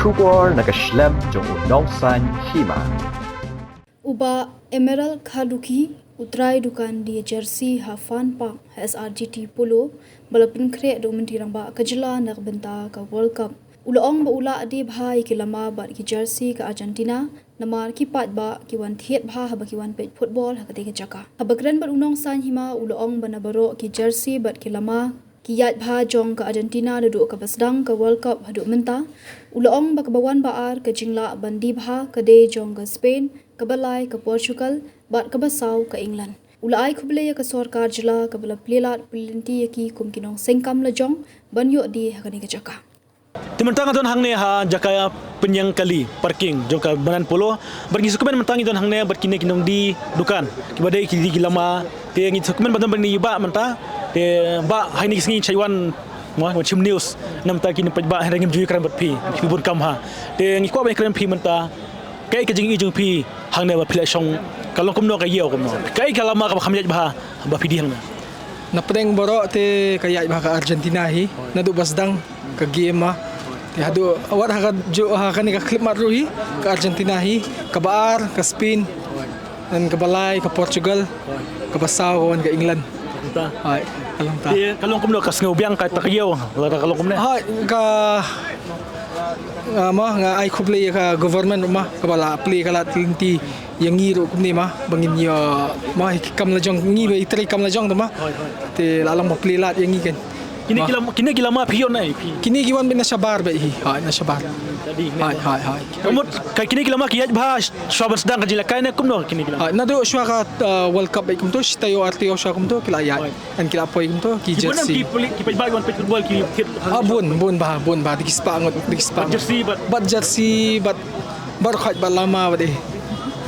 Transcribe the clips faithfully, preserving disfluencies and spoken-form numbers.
Khubor na ka shlem jong u Nongsaiñ Hima. U Bah Emerald Kharduki, u trai dukan die jersey ha Fun Park ha S R G T Polo, ba la pynkhreh da u Myntri Rangbah ka jylla na ka bynta ka World Cup, u la ong ba u lah die bha ïa ki lama bad ki jersey ka Argentina, namar ki paidbah ki wan thied bha haba ki wan peit football ha katei ka jaka. Haba kren bad u Nongsaiñ Hima, u la ong ba na baroh ki jersey bad ki lama ki ïaid bha jong ka Argentina naduh kaba sdang ka World Cup haduh mynta. U la ong ba kaba wan ba ar ka jinglah ban die bha ka dei jong ka Spain, kaba lai ka Portugal, bad kaba saw ka England. U la ai khublei ïa ka sorkar jylla kaba la plie lad plie lynti ïa ki kum ki nongseng kam lajong ban ïoh die ha kane ka jaka. Te mynta nga don hangne ha jaka pynïeng kali, parking jong ka Madan Polo. Bad ngi sngewkmen mynta ngi don hangne bad kine ki nongdie dukan kiba dei ki die ki lama. Te ngi sngewkmen ba don bad ngi bah mynta. Te bah, ha kine ki sngi shait wan, mo, wan shim news. Namar ta kine paidbah hynrei ngim ju ïakren bad phi, phi bun kam ha. Te ngi kwah ban ïakren phi mynta, kaei ka jingïohi jong phi hangne ba phi la shong, ka long kumno, ka ïew kumno, kaei ka lama kaba kham ïaid bha ba phi die hangne? Na pdeng baroh te ka ïaid bha ka Argentina hi, naduh ba sdang ka game ma. Te haduh wat ha ka ju, ha kane ka khyllipmat ruh hi, ka Argentina hi, kaba ar ka Spain, ngan kaba lai ka Portugal, kaba saw ka wan ka England. Mynta. Hai, ka long ta. Te ka long kumno, ka sngew biang, ka ta ka ïew, lada ka long kumne? Hai, ka, ah, ma, nga ai khublei ïa ka government ma, kaba la plie ka lad lynti ïa ngi ruh kumne ma, ba ngin ïoh ma, hi ki kam lajong ngi, ba i trei kam lajong te ma. Hoi, hoi. Te la long ba plie lad ïa ngi kan. Kine ki lama, kine ki lama phi ïoh na ei phi? Kine ki wan beit na shabar beit hi. Hai, na shabar. Hai, hai, hai. Ka mut, ka kine ki lama ki ïaid bha shuwa ban sdang ka jingïalehkai ne kumno kine ki lama? Hai, naduh shuwa ka, uh, World Cup beit kumto, shi taïew ar taïew shuwa kumto ki la ïaid. Hoi. Kan ki la poi kumto ki jersey. Ki bun em ki pli-, ki paidbah ki wan peit football ki thied. Ah, bun, bun bha, bun bha, da ki spah ngut, da ki spah ngut. Bad jersey bad, bad jersey bad, bad khoit bad lama bad eh.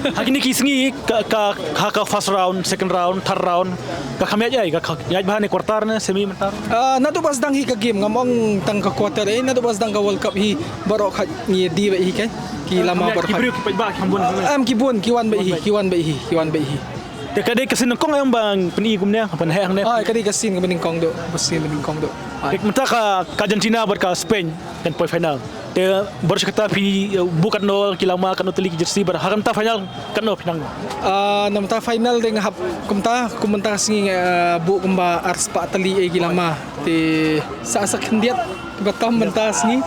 Ha kine ki sngi ka, ka, ha ka first round, second round, third round, ka kham ïaid ei, ka, ka ïaid bha ne quarter ne semi mynta? Ah, naduh ba sdang hi ka game, ngam ong tang ka quarter ei, naduh ba sdang ka World Cup hi, baroh khoit ngi die beit hi kan. Ki lama baroh khoit. Ki briew ki paidbah ki kham bun. Em, ki bun, ki wan beit hi, ki wan beit hi, ki wan beit hi. Te ka dei ka sien nyngkong em ba phin i kumne, phin heh hangne? Ai, ka dei ka sien kaba nyngkong duh, ka sien kaba nyngkong duh. Ai. Te mynta ka, ka Argentina bad ka Spain kan poi final. Te baroh shi katta phi, eh, buh katno ki lama, katno tylli ki jersey, bad ha ka mynta final katno phi nang? Ah, na mynta final te nga hap kumta, kum mynta ka sngi, eh, buh kumba ar spah tylli, eh, ki lama. Te sa sa khyndiat kiba tam mynta ka sngi.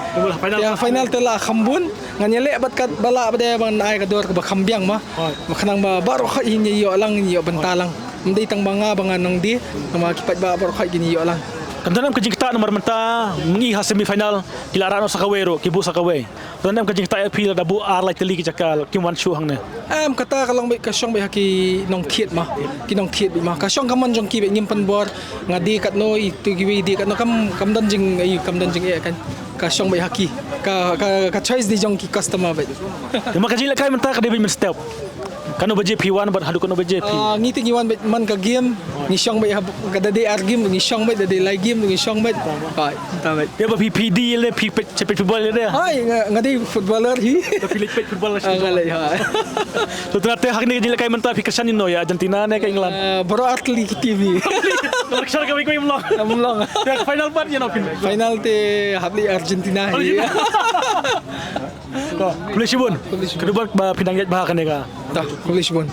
Te ha final te la kham bun. Ngan ïaleh bad katba lah bad eh ban ai ka dor kaba kham biang ma. Hooid. Ba khnang ba baroh khoit hin ïoh lang, ïoh bynta lang. Ym dei tang ba nga ba ngan nang die, namar ki paidbah baroh khoit kin ïoh lang. Kan don em ka jingktah namar mynta ngi ha semi final ki la rah noh sa kawei ruh, ki buh sa kawei. Kan don em ka jingktah ïa phi lada buh ar lai tylli ki jaka kim wan shuh hangne? Em, kata ka long beit, ka shong beit ha ki nongthied ma. Ki nongthied beit ma. Ka shong ka mon jong ki beit, ngim pynbor. Nga die katno, itu kiwei die katno, kam, kam don jing, ai, kam don jingeh kan. Ka shong beit ha ki. Ka, ka, ka choice dei jong ki customer beit. Te ma ka jinglehkai mynta ka dei beit mynstep? Katno baje phi wan bad haduh katno baje phi? Ah, ngi te ngi wan beit man ka game, ngi shong beit ha, ka da dei ar game ngi shong beit, da dei lai game ngi shong beit. Hai, mynta beit. Te ba phi, phi die le, phi peit, peit football le de? Hai, nga, nga dei footballer hi. Te phi leit peit football la? Ah, nga leit, hai. To, te ha kane ka jinglehkai mynta phi kyrshan ïano, ïa Argentina ne ka England? Ah, baroh ar tylli ki team hi. Namar kyrshan kawei kawei ym long. Ym long. Te final pat ïano phin? Final te hap leit Argentina hi. Argentina. To, khublei shibun. Khublei shibun. Khublei shibun ba phi nang ïaid bha kane ka. To, khublei shibun.